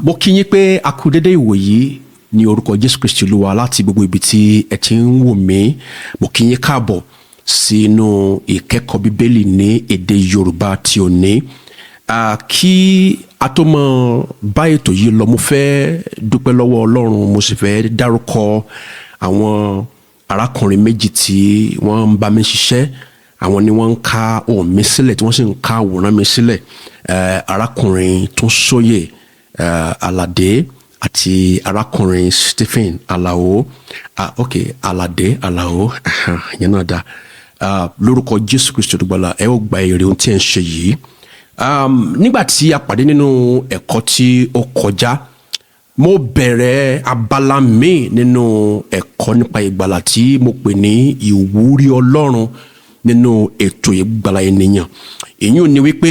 Mo kí yín pé a kú dédé ìwòyí ní orúkọ Jésù Kristi Olúwa láti gbogbo ibi tí ẹ ti ń wò mí. Mo kí yín káàbọ̀ sínú ìkẹ́kọ̀ọ́ Bíbélì ní èdè Yorùbá tí ò ní. Kí a tó mọ bá ètò yìí lọ, mo fẹ́ dúpẹ́ lọ́wọ́ Ọlọ́run, mo sì fẹ́ dárúkọ àwọn arákùnrin méjì tí wọ́n ń bá mi ṣiṣẹ́. Àwọn ni wọ́n ń ká ohùn mi sílẹ̀, tí wọ́n sì ń ká àwòrán mi sílẹ̀, arákùnrin Túnsóyè Aládé àti arákùnrin Stephen Alao. Ah, ok, Aládé Alao, ìyẹn náà dá. Lórúkọ Jésù Kristi Olùgbàlà, ẹ ó gba èrè ohun tí ẹ ń ṣe yìí. Nígbà tí a pàdé nínú ẹ̀kọ́ tí ó kọjá, mo bẹ̀rẹ̀ abala míì nínú ẹ̀kọ́ nípa ìgbàlà tí mo pè ní ìwúrí Ọlọ́run nínú ètò ìgbàlà ènìyàn. Èyí ò ní wípé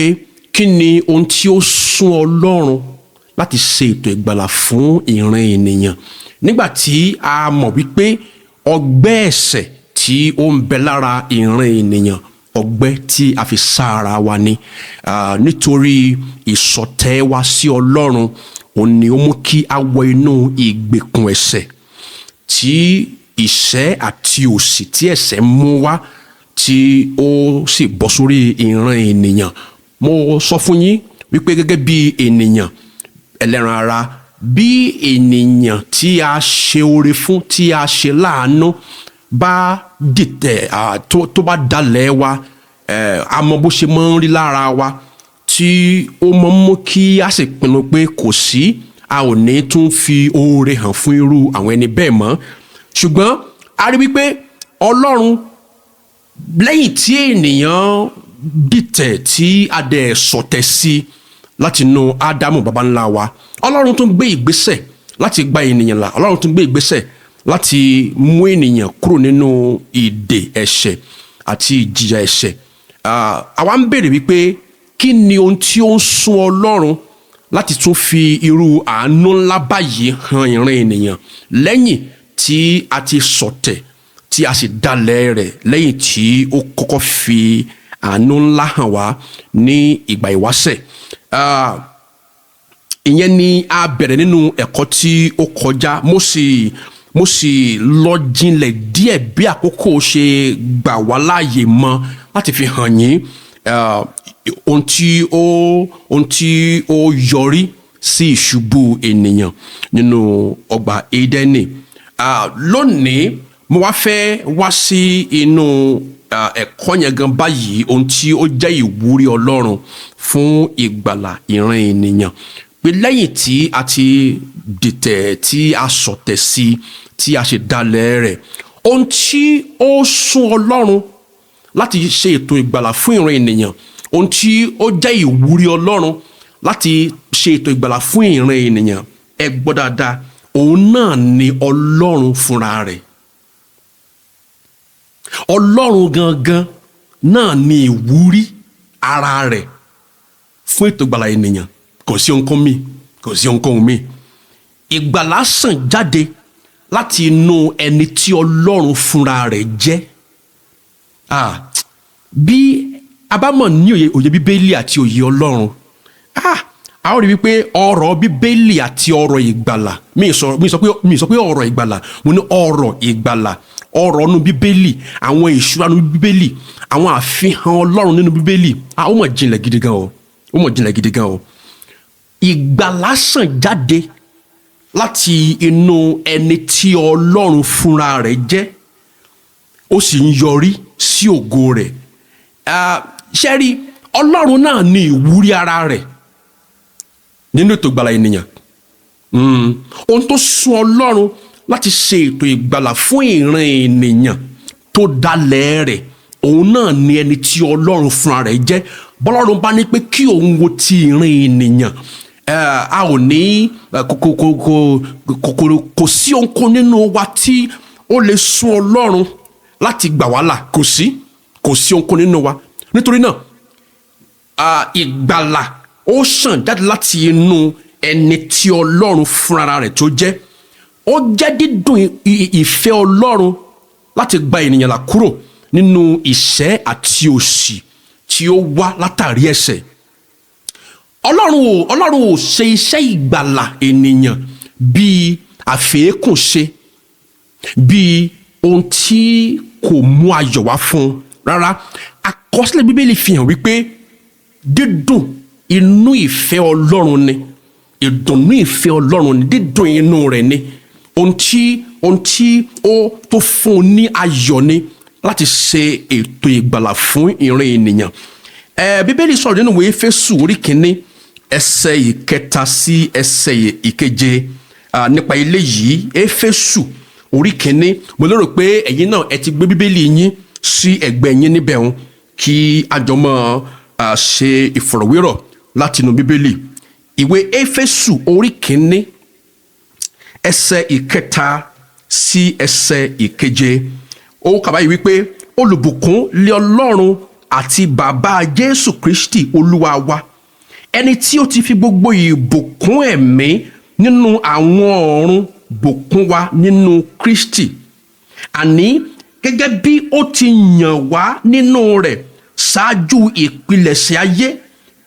kí ni ohun tí ó sún Ọlọ́run láti ṣe ètò ìgbàlà fún ìran ènìyàn, nígbà tí a mọ̀ wípé ọgbẹ́ ẹ̀ṣẹ̀ tí ó ń bẹ lára ìran ènìyàn, ọgbẹ́ tí a fi sá ara wa ni. Nítorí ìṣọ̀tẹ̀ wa sí Ọlọ́run, òun ni ó mú kí a wọ inú ìgbèkùn ẹ̀ṣẹ̀, tí ìṣẹ́ àti òṣì tí ẹ̀ṣẹ̀ mú wá, tí ó sì bọ́ sórí ìran ènìyàn. Mo sọ fún yín wípé gẹ́gẹ́ bí ènìyàn ẹlẹ́ran ara, bí ènìyàn tí a ṣe oore fún, tí a ṣe láàánú, bá dìtẹ̀, tó bá dalẹ̀ wa, a mọ bó ṣe máa ń rí lára wa, tí ó máa ń mú kí a sì pinnu pé kò sí, a ò ní tún fi oore hàn fún irú àwọn ẹni bẹ́ẹ̀ mọ́. Ṣùgbọ́n a rí wípé Ọlọ́run, lẹ́yìn tí ènìyàn dìtẹ̀, tí a dẹ̀ sọ̀tẹ̀ sí láti inú Ádámù baba ńlá wa, Ọlọ́run tún gbé ìgbésẹ̀ láti gba ènìyàn là. Ọlọ́run tún gbé ìgbésẹ̀ láti mú ènìyàn kúrò nínú ìdè ẹ̀ṣẹ̀ àti ìjìyà ẹ̀ṣẹ̀. Àwa ń béèrè wípé kí ni ohun tí ó ń sún Ọlọ́run láti tún fi irú àánú ńlá báyìí hàn ìran ènìyàn, lẹ́yìn tí a ti sọ̀tẹ̀, tí a sì dalẹ̀ rẹ̀, lẹ́yìn tí ó kọ́kọ́ fi àánú ńlá hàn wá ní ìgbà ìwáṣẹ̀. Ìyẹn ni a bẹ̀rẹ̀ nínú ẹ̀kọ́ tí ó kọjá. Mo sì lọ jinlẹ̀ díẹ̀ bí àkókò ṣe gbà wá láàyè mọ́ láti fi hàn yín ohun tí ó yọrí sí ìṣubú ènìyàn nínú ọgbà Édẹ́nì. Lónìí, mo wá fẹ́ wá sí inú ẹ̀kọ́ yẹn gan báyìí, ohun tí ó jẹ́ ìwúrí Ọlọ́run fún ìgbàlà ìran ènìyàn, pé lẹ́yìn tí a ti dìtẹ̀, tí a sọ̀tẹ̀ sí, tí a ṣe dalẹ̀ rẹ̀, ohun tí ó sún Ọlọ́run láti ṣe ètò ìgbàlà fún ìran ènìyàn, ohun tí ó jẹ́ ìwúrí Ọlọ́run láti ṣe ètò ìgbàlà fún ìran ènìyàn, ẹ gbọ́ dáadáa, òun náà ni Ọlọ́run fúnra rẹ̀. Ọlọ́run gangan náà ni ìwúrí ara rẹ̀ fún ètò ìgbàlà ènìyàn. Kò sí ohunkóhun mi, kò sí ohunkóhun mi. Ìgbàlà sàn jáde láti inú ẹni tí Ọlọ́run fúnra rẹ̀ jẹ́. Bí a bá mọ̀ ní òye Bíbélì àti òye Ọlọ́run, a ó rí wípé ọ̀rọ̀ Bíbélì àti ọ̀rọ̀ ìgbàlà, mi sọ pé ọ̀rọ̀ ìgbàlà, mo ní ọ̀rọ̀ ìgbàlà, ọ̀rọ̀ nínú Bíbélì, àwọn ìṣúra nínú Bíbélì, àwọn àfihàn Ọlọ́run nínú Bíbélì, ó mọ̀ jinlẹ̀ gidi gan o, ó mọ̀ jinlẹ̀ gidi gan o. Ìgbàlà sàn jáde láti inú ẹni tí Ọlọ́run fúnra rẹ̀ jẹ́, ó sì ń yọrí sí ògo rẹ̀. Ṣé rí, Ọlọ́run náà ní ìwúrí ara rẹ̀ nínú ètò ìgbàlà ènìyàn. Ohun tó sún Ọlọ́run láti ṣe ètò ìgbàlà fún ìran ènìyàn tó dalẹ̀ rẹ̀, òun náà ni ẹni tí Ọlọ́run fúnra rẹ̀ jẹ́. Bọ́lọ́run bá ní pé kí òun wo ti ìran ènìyàn, a ò ní kò kò kò kò kò kò sí ohunkóhun nínú wa tí ó lè sún Ọlọ́run láti gbà wá là. Kò sí ohunkóhun nínú wa. Nítorí náà, ìgbàlà ó sàn jáde láti inú ẹni tí Ọlọ́run fúnra rẹ̀ tó jẹ́. Ó jẹ́ dídùn ìfẹ́ Ọlọ́run láti gba ènìyàn là kúrò nínú ìṣẹ́ àti òṣì tí ó wá látàrí ẹ̀ṣẹ̀. Ọlọ́run ò ṣe iṣẹ́ ìgbàlà ènìyàn bíi àfẹ́kùnṣe, bíi ohun tí kò mú ayọ̀ wá fún un rárá. Àkọsílẹ̀ Bíbélì fi hàn wípé dídùn inú ìfẹ́ Ọlọ́run ni, ìdùnnú ìfẹ́ Ọlọ́run ni, dídùn inú rẹ̀ ni, ohun tí ó tó fún un ní ayọ̀ ni láti ṣe ètò ìgbàlà fún ìran ènìyàn. Bíbélì sọ̀rọ̀ nínú ìwé Éfésù orí 1, ẹsẹ̀ 3 sí ẹsẹ̀ 7 nípa eléyìí. Éfésù orí 1. Mo lérò pé ẹ̀yin náà, ẹ ti gbé Bíbélì yín sí ẹ̀gbẹ́ yín níbẹ̀ hàn kí a jọ máa ṣe ìfọ̀rọ̀wérọ̀ látinú Bíbélì. Ìwé Éfésù orí 1, ẹsẹ̀ 3 sí ẹsẹ̀ 7, ó kà báyìí wípé, "Olùbùkún lé Ọlọ́run àti Bàbá Jésù Kristi Olúwa wa, ẹni tí ó ti fi gbogbo ìbùkún ẹ̀mí nínú àwọn ọ̀run bùkún wa nínú Kristi, àní gẹ́gẹ́ bí ó ti yàn wá nínú rẹ̀ ṣáájú ìpilẹ̀ṣẹ̀ ayé,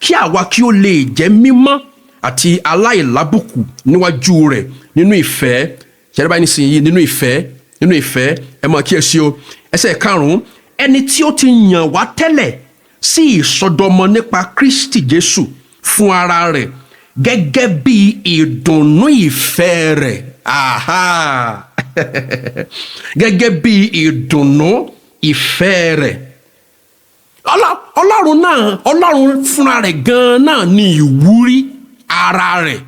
kí àwa kí ó lè jẹ́ mímọ́ àti aláìlábùkù níwájú rẹ̀ nínú ìfẹ́." Ṣẹlẹ̀ báyìí nísìnyí, nínú ìfẹ́, nínú ìfẹ́. Ẹ máa kíyèsí o, ẹsẹ̀ 5, "Ẹni tí ó ti yàn wá tẹ́lẹ̀ sí ìsọdọmọ nípa Kristi Jésù fún ara rẹ̀, gẹ́gẹ́ bí ìdùnnú ìfẹ́ rẹ̀." Aha, gẹ́gẹ́ bí ìdùnnú ìfẹ́ rẹ̀. Ọlọ́run náà, Ọlọ́run fúnra rẹ̀ gan-an náà ní ìwúrí ara rẹ̀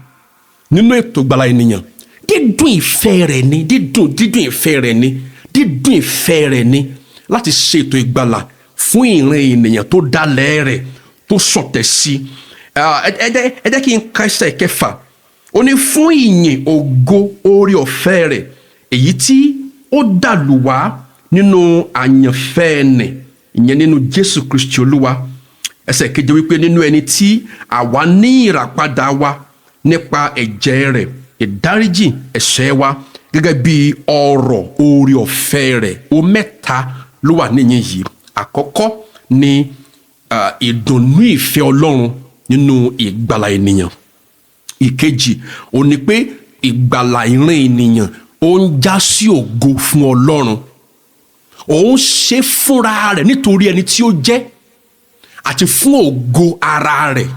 nínú ètò ìgbàlà ènìyàn. Dídùn ìfẹ́ rẹ̀ ni, dídùn ìfẹ́ rẹ̀ ni, dídùn ìfẹ́ rẹ̀ ni láti ṣe ètò ìgbàlà fún ìran ènìyàn tó dalẹ̀ rẹ̀, tó sọ̀tẹ̀ sí. Ẹ jẹ́ kí n ka ẹsẹ̀ 6. Ó ní, "Fún ìyìn ògo oore ọ̀fẹ́ rẹ̀, èyí tí ó dàlù wá nínú àyànfẹ́ ẹnì, ìyẹn nínú Jésù Kristi Olúwa." Ẹsẹ̀ 7 wípé, "Nínú ẹni tí àwa ní ìràpadà wa nípa ẹ̀jẹ̀ rẹ̀, ìdáríjì ẹ̀ṣẹ̀ wa, gẹ́gẹ́ bí ọrọ̀ oore ọ̀fẹ́ rẹ̀." O mẹ́ta ló wà níyìn yìí. Àkọ́kọ́ ni ìdùnnú ìfẹ́ Ọlọ́run nínú ìgbàlà ènìyàn. Ìkejì ó ní pé ìgbàlà ìran ènìyàn ó ń já sí ògo fún Ọlọ́run. Òun ṣe fúnra rẹ̀ nítorí ẹni tí ó jẹ́ àti fún ògo ara rẹ̀.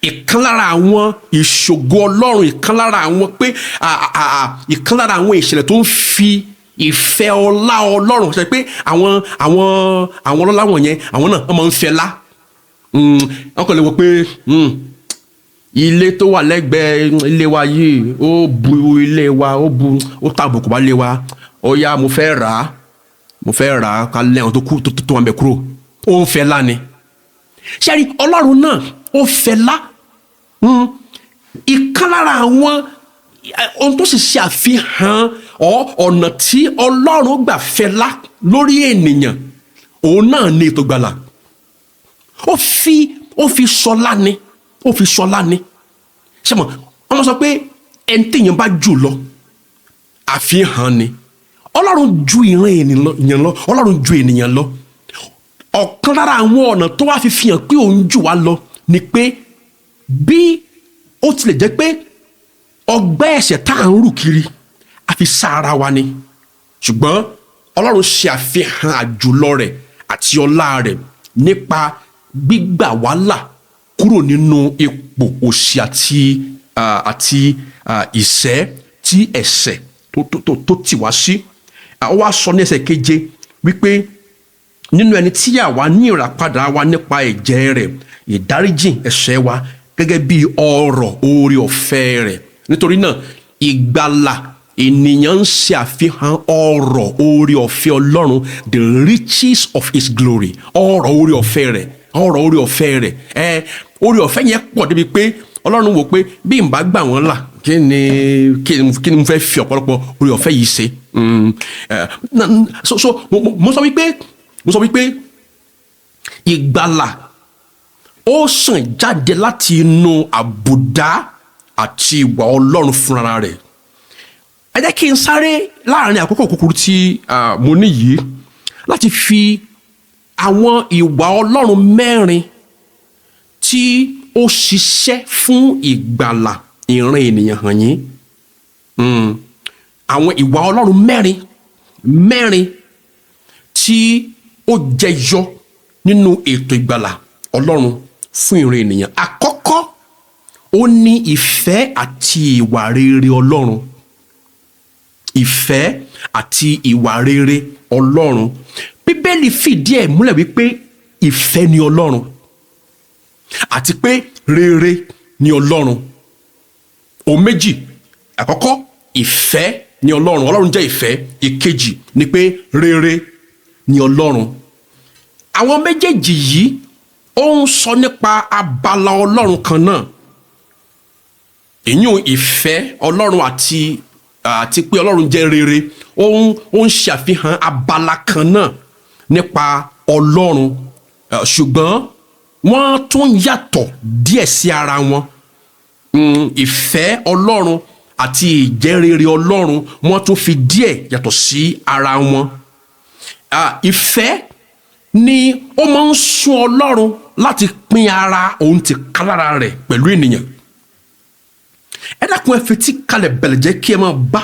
Ìkan lára àwọn ìṣògo Ọlọ́run, ìkan lára àwọn pé ìkan lára àwọn ìṣẹ̀lẹ̀ tó ń fi ìfẹ́ ọlá Ọlọ́run ṣe pé àwọn ọlọ́lá wọ̀nyẹn, àwọn náà wọ́n máa ń fẹ́ lá. Wọ́n kàn lè wọ pé ilé tó wà lẹ́gbẹ̀ẹ́ ilé wa yìí, ó bu ilé wa, ó bu, ó tàbùkù bá ilé wa. Ó yá, mo fẹ́ rà á, mo fẹ́ rà á, ká lẹ́yìn tó kú tó wà ń bẹ kúrò. Ó ń fẹ́ lá ni. Ṣẹ́rí, Ọlọ́run náà ó fẹ́ lá. Ìkan lára àwọn ohun tó sì ṣe àfihàn ọ̀nà tí Ọlọ́run gbà fẹ́ lá lórí ènìyàn, òun náà ní ètò ìgbàlà. Ó fi sọlá ni, ó fi sọlá ni. Ṣé mo wọ́n sọ pé ẹni téèyàn bá jù lọ, àfihàn ni. Ọlọ́run ju ìran ènìyàn lọ, Ọlọ́run ju ènìyàn lọ. Ọ̀kan lára àwọn ọ̀nà tó wá fi fi hàn pé òun jù wá lọ ni pé bí ó tilẹ̀ jẹ́ pé ọgbẹ́ ẹ̀ṣẹ̀ tá à ń rù kiri, a fi sá ara wa ni, ṣùgbọ́n Ọlọ́run ṣe àfihàn àjùlọ rẹ̀ àti ọlá rẹ̀ nípa gbígbà wá là kúrò nínú ipò òṣì àti ìṣẹ́ tí ẹ̀ṣẹ̀ tó tì wá sí. Ó wá sọ ní ẹsẹ̀ 7 wípé, "Nínú ẹni tí àwa ní ìràpadà wa nípa ẹ̀jẹ̀ rẹ̀, ìdáríjì ẹ̀ṣẹ̀ wa, gẹ́gẹ́ bí ọrọ̀ oore ọ̀fẹ́ rẹ̀." Nítorí náà, ìgbàlà ènìyàn ń ṣe àfihàn ọrọ̀ oore ọ̀fẹ́ Ọlọ́run, the riches of his glory, ọrọ̀ oore ọ̀fẹ́ rẹ̀, ọrọ̀ oore ọ̀fẹ́ rẹ̀. Oore ọ̀fẹ́ yẹn pọ̀ débi pé Ọlọ́run wò pé bí n bá gbà wọ́n là, kí ni mo fẹ́ fi ọ̀pọ̀lọpọ̀ oore ọ̀fẹ́ yìí ṣe? So mo sọ wípé ìgbàlà ó sàn jáde láti inú àbùdá àti ìwà Ọlọ́run fúnra rẹ̀. Ẹ jẹ́ kí n sáré láàrin àkókò kúkúrú tí mo ní yìí láti fi àwọn ìwà Ọlọ́run mẹ́rin tí ó ṣiṣẹ́ fún ìgbàlà ìran ènìyàn hàn yín. Àwọn ìwà Ọlọ́run mẹ́rin mẹ́rin tí ó jẹyọ nínú ètò ìgbàlà Ọlọ́run fún ìran ènìyàn. Àkọ́kọ́, ó ní ìfẹ́ àti ìwà rere Ọlọ́run. Ìfẹ́ àti ìwà rere Ọlọ́run. Bíbélì fìdí ẹ̀ múlẹ̀ wípé ìfẹ́ ni Ọlọ́run àti pé rere ni Ọlọ́run. Ohun méjì. Àkọ́kọ́, ìfẹ́ ni Ọlọ́run. Ọlọ́run jẹ́ ìfẹ́. Ìkejì ni pé rere ni Ọlọ́run. Àwọn méjèèjì yìí, ó ń sọ nípa abala Ọlọ́run kan náà, ìyún ìfẹ́ Ọlọ́run àti pé Ọlọ́run jẹ́ rere. Ó ń ṣàfihàn abala kan náà nípa Ọlọ́run, ṣùgbọ́n wọ́n tún yàtọ̀ díẹ̀ sí ara wọn. Ìfẹ́ Ọlọ́run àti ìjẹ́rere Ọlọ́run, wọ́n tún fi díẹ̀ yàtọ̀ sí ara wọn. Ìfẹ́ ni ó máa ń sún Ọlọ́run láti pín ara òun ti kálára rẹ̀ pẹ̀lú ènìyàn. Ẹ dákun, ẹ fetí kalẹ̀ bẹ̀lẹ̀ jẹ́ kí ẹ máa bá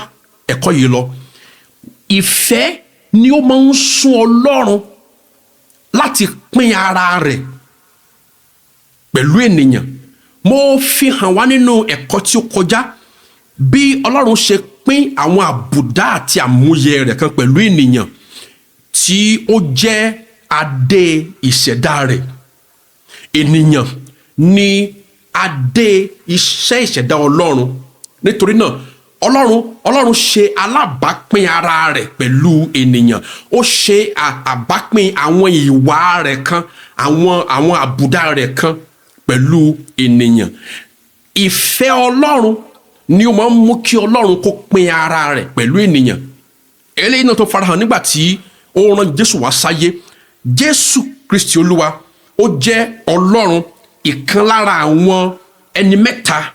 ẹ̀kọ́ yìí lọ. Ìfẹ́ ni ó máa ń sún Ọlọ́run láti pín ara rẹ̀ pẹ̀lú ènìyàn. Mo fi hàn wá nínú ẹ̀kọ́ tí ó kọjá bí Ọlọ́run ṣe pín àwọn àbùdá àti àmúyẹ rẹ̀ kan pẹ̀lú ènìyàn tí ó jẹ́ adé ìṣẹ̀dá rẹ̀. Ènìyàn ní adé iṣẹ́ ìṣẹ̀dá Ọlọ́run. Nítorí náà, Ọlọ́run ṣe alábàápín ara rẹ̀ pẹ̀lú ènìyàn. Ó ṣe àbápín àwọn ìwà rẹ̀ kan, àwọn àbùdá rẹ̀ kan pẹ̀lú ènìyàn. Ìfẹ́ Ọlọ́run ni ó máa ń mú kí Ọlọ́run kó pín ara rẹ̀ pẹ̀lú ènìyàn. Eléyìí náà tó farahàn nígbà tí ó rán Jésù wá sáyé. Jésù Kristi Olúwa, ó jẹ́ Ọlọ́run, ìkan lára àwọn ẹni mẹ́ta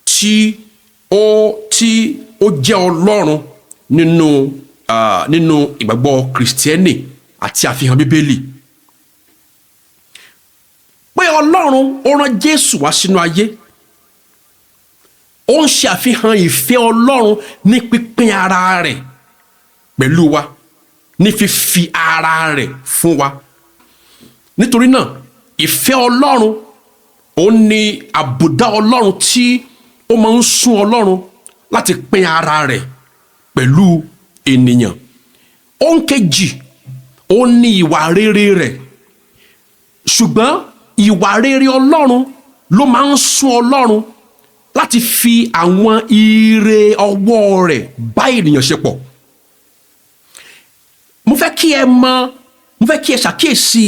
tí ó jẹ́ Ọlọ́run nínú ìgbàgbọ́ Kìrìsìtẹ́nì àti àfihàn Bíbélì. Pé Ọlọ́run ó rán Jésù wá sínú ayé, ó ń ṣe àfihàn ìfẹ́ Ọlọ́run ní pípín ara rẹ̀ pẹ̀lú wa, ní fífi ara rẹ̀ fún wa. Nítorí náà, ìfẹ́ Ọlọ́run, ó ní àbùdá Ọlọ́run tí ó máa ń sún Ọlọ́run láti pín ara rẹ̀ pẹ̀lú ènìyàn. Ohun kejì, ó ní ìwà rere rẹ̀. Ṣùgbọ́n ìwà rere Ọlọ́run ló máa ń sún Ọlọ́run láti fi àwọn ire ọwọ́ rẹ̀ bá ènìyàn ṣe pọ̀. Mo fẹ́ kí ẹ mọ̀, mo fẹ́ kí ẹ ṣàkíyèsí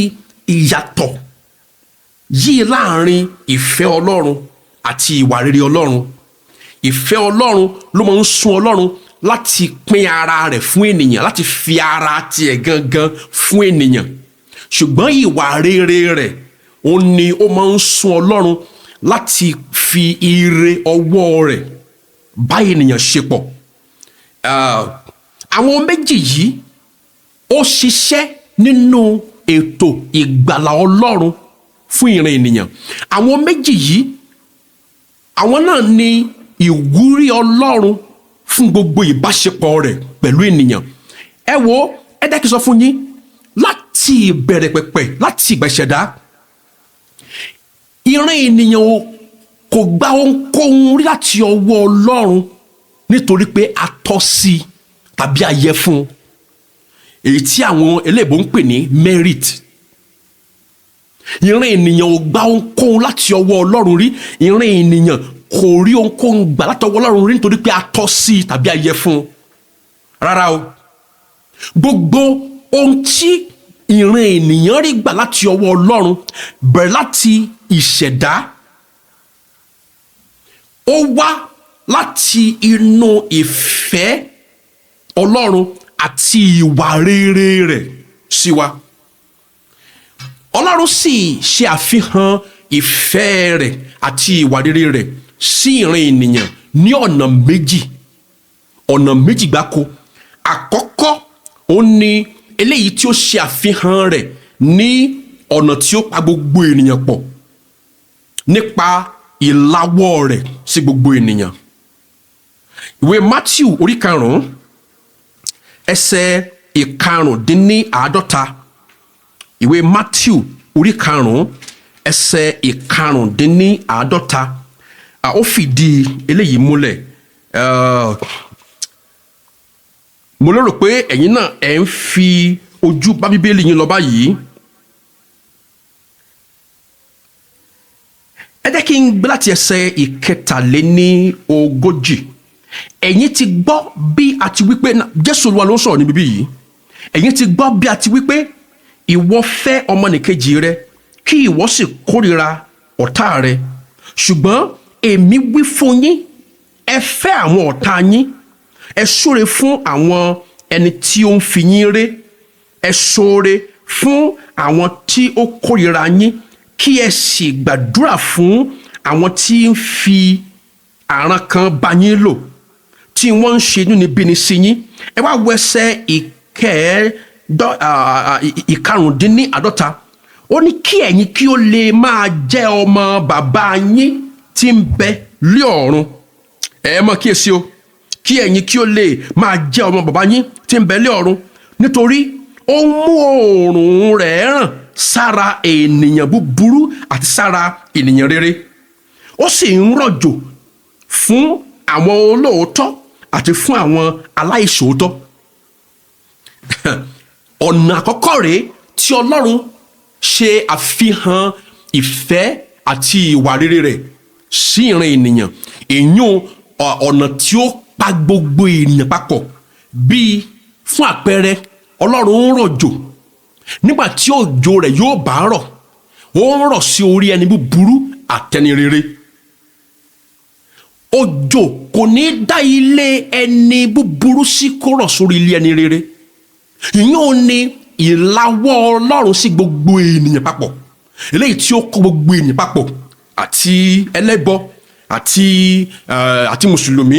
ìyàtọ̀ yìí láàrin ìfẹ́ Ọlọ́run àti ìwà rere Ọlọ́run. Ìfẹ́ Ọlọ́run ló máa ń sún Ọlọ́run láti pín ara rẹ̀ fún ènìyàn, láti fi ara tiẹ̀ gangan fún ènìyàn. Ṣùgbọ́n ìwà rere rẹ̀, ó ní ó máa ń sún Ọlọ́run láti fi ire ọwọ́ rẹ̀ bá ènìyàn ṣe pọ̀. Àwọn méjì yìí, ó ṣiṣẹ́ nínú ètò ìgbàlà Ọlọ́run fún ìran ènìyàn. Àwọn méjì yìí, àwọn náà ní ìwúrí Ọlọ́run fún gbogbo ìbáṣepọ̀ rẹ̀ pẹ̀lú ènìyàn. Ẹ wo, ẹ dẹ́ kí n sọ fún yín, láti ìbẹ̀rẹ̀ pẹ̀pẹ̀, láti ìgbà ìṣẹ̀dá, ìran ènìyàn kò gba ohunkóhun rí láti ọwọ́ Ọlọ́run nítorí pé a tọ́ sí i tàbí a yẹ fún un, èyí tí àwọn eléèbó ń pè ní merit. Ìran ènìyàn ò gba ohunkóhun láti ọwọ́ Ọlọ́run rí. Ìran ènìyàn kò rí ohunkóhun gbà láti ọwọ́ Ọlọ́run rí nítorí pé a tọ́ sí i tàbí a yẹ fún un. Rárá o. Gbogbo ohun tí ìran ènìyàn rí gbà láti ọwọ́ Ọlọ́run, bẹ̀rẹ̀ láti ìṣẹ̀dá, ó wá láti inú ìfẹ́ Ọlọ́run àti ìwà rere rẹ̀ sí wa. Ọlọ́run sì ṣe àfihàn ìfẹ́ rẹ̀ àti ìwà rere rẹ̀ sí ìran ènìyàn ní ọ̀nà méjì, ọ̀nà méjì gbáko. Àkọ́kọ́, ó ní eléyìí tí ó ṣe àfihàn rẹ̀ ní ọ̀nà tí ó pa gbogbo ènìyàn pọ̀. nípa ìlawọ́ rẹ̀ sí gbogbo ènìyàn. Ìwé Matthew orí 5, ẹsẹ̀ 135. Ìwé Matthew orí 5, ẹsẹ̀ 135, ó fìdí eléyìí múlẹ̀. Mo lérò pé ẹ̀yin náà ẹ̀ ń fi ojú bá Bíbélì yín lọ báyìí. Ẹ jẹ́ kí n gbé láti ẹsẹ̀ 43. Ẹ̀yin ti gbọ́ bí a ti wí pé, Jésù Olúwa ló ń sọ̀rọ̀ níbí yìí, ẹ̀yin ti gbọ́ bí a ti wí pé, ìwọ fẹ́ ọmọnìkejì rẹ, kí ìwọ sì kórìíra ọ̀tá rẹ. Ṣùgbọ́n èmi wí fún yín, ẹ fẹ́ àwọn ọ̀tá yín, ẹ ṣóre fún àwọn ẹni tí ó ń fi yín ré, ẹ ṣóore fún àwọn tí ó kórìíra yín, kí ẹ sì gbàdúrà fún àwọn tí ń fi àrán kan bá yín lò, tí wọ́n ń ṣe inúnibíni sí yín. Ẹ wá wo ẹsẹ̀ 135. Ó ní kí ẹ̀yin kí ó lè máa jẹ́ ọmọ bàbá yín tí ń bẹ lé ọ̀run. Ẹ mọ̀ kíyèsí o, kí ẹ̀yin kí ó lè máa jẹ́ ọmọ bàbá yín tí ń bẹ lé ọ̀run, nítorí ó ń mú oòrùn rẹ̀ ràn sára ènìyàn búburú àti sára ènìyàn rere, ó sì ń rọ̀jò fún àwọn olóòótọ́ àti fún àwọn aláìṣòótọ́. Ọ̀nà àkọ́kọ́ rèé tí Ọlọ́run ṣe àfihàn ìfẹ́ àti ìwà rere rẹ̀ sí ìran ènìyàn, ìyún ọ̀nà tí ó pa gbogbo ènìyàn papọ̀. Bíi fún àpẹẹrẹ, Ọlọ́run ń rọ̀jò. Nígbà tí òjò rẹ̀ yóò bá rọ̀, ó ń rọ̀ sí orí ẹni búburú àtẹni rere. Òjò kò ní dá ilé ẹni búburú sí kó rọ̀ sórí ilé ẹni rere. Ìyẹn ò ní ìlawọ́ Ọlọ́run sí gbogbo ènìyàn papọ̀, eléyìí tí ó kó gbogbo ènìyàn papọ̀, àti ẹlẹ́bọ àti mùsùlùmí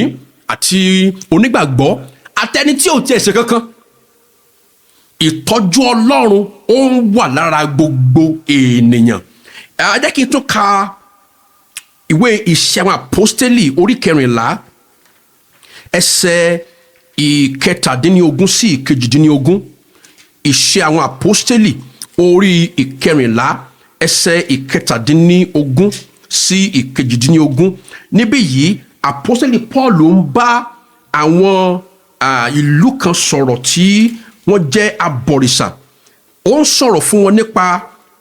àti onígbàgbọ́ àtẹni tí ò tiẹ̀ ṣe kankan. Ìtọ́jú Ọlọ́run ó ń wà lára gbogbo ènìyàn. Ẹ jẹ́ kí n tún ka ìwé Ìṣe Àwọn Àpọ́stélì orí 14, ẹsẹ̀ 17 sí 18. Ìṣe Àwọn Àpọ́stélì orí 14, ẹsẹ̀ 17 sí 18. Níbí yìí, Àpọ́stélì Paul ń bá àwọn ìlú kan sọ̀rọ̀ tí wọ́n jẹ́ abọ̀rìṣà. Ó ń sọ̀rọ̀ fún wọn nípa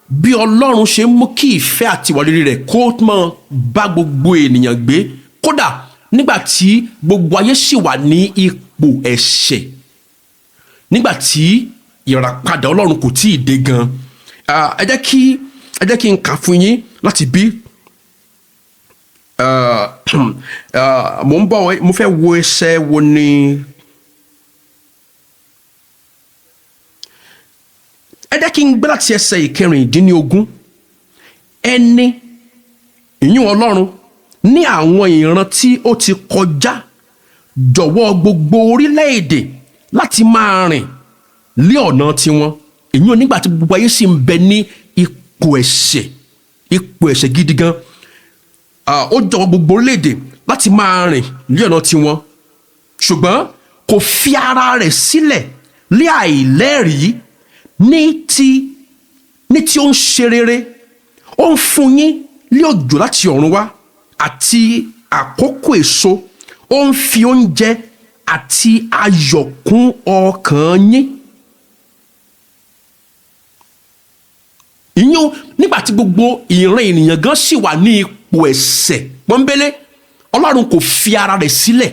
bí Ọlọ́run ṣe ń mú kí ìfẹ́ àti ìwà rere rẹ̀ kó máa bá gbogbo ènìyàn gbé, kódà nígbà tí gbogbo ayé sì wà ní ipò ẹ̀ṣẹ̀, nígbà tí ìràpadà Ọlọ́run kò tí ì dé gan. Ẹ jẹ́ kí n kà fún yín láti bí. Mo ń bọ̀, mo fẹ́ wo ẹsẹ̀ wo ni. Ẹ jẹ́ kí n gbé láti ẹsẹ̀ 16. Ẹni ìyún Ọlọ́run ní àwọn ìran tí ó ti kọjá jọ̀wọ́ gbogbo orílẹ̀-èdè láti máa rìn lé ọ̀nà tiwọn, ìyún nígbà tí gbogbo ayé sì ń bẹ ní ipò ẹ̀ṣẹ̀, ipò ẹ̀ṣẹ̀ gidi gan. Ó jọ̀wọ́ gbogbo orílẹ̀-èdè láti máa rìn lé ọ̀nà tiwọn, ṣùgbọ́n kò fi ara rẹ̀ sílẹ̀ lé àìlẹ́rìí ní ti ó ń ṣe rere. Ó ń fún yín lé òjò láti ọ̀run wá àti àkókò èso, ó ń fi oúnjẹ àti ayọ̀ kún ọkàn yín. Ìyún nígbà tí gbogbo ìran ènìyàn gan sì wà ní ipò ẹ̀ṣẹ̀ pọ́nbélé, Ọlọ́run kò fi ara rẹ̀ sílẹ̀